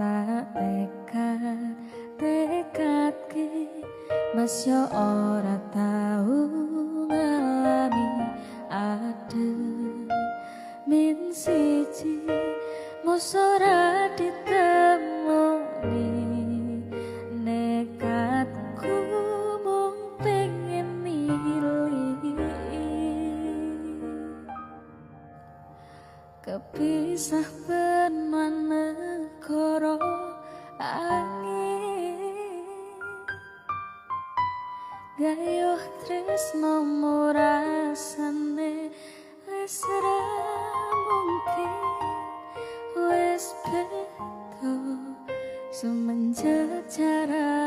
Tak tekad tekadke, mas yo ora tau ngalami adem min siji, mosok ora ditemoni. Nekatku mung pengen niliki, kepisah benua negara angin. Gayuh tresno rasane wis ra mungkin, wis beda semenjak cara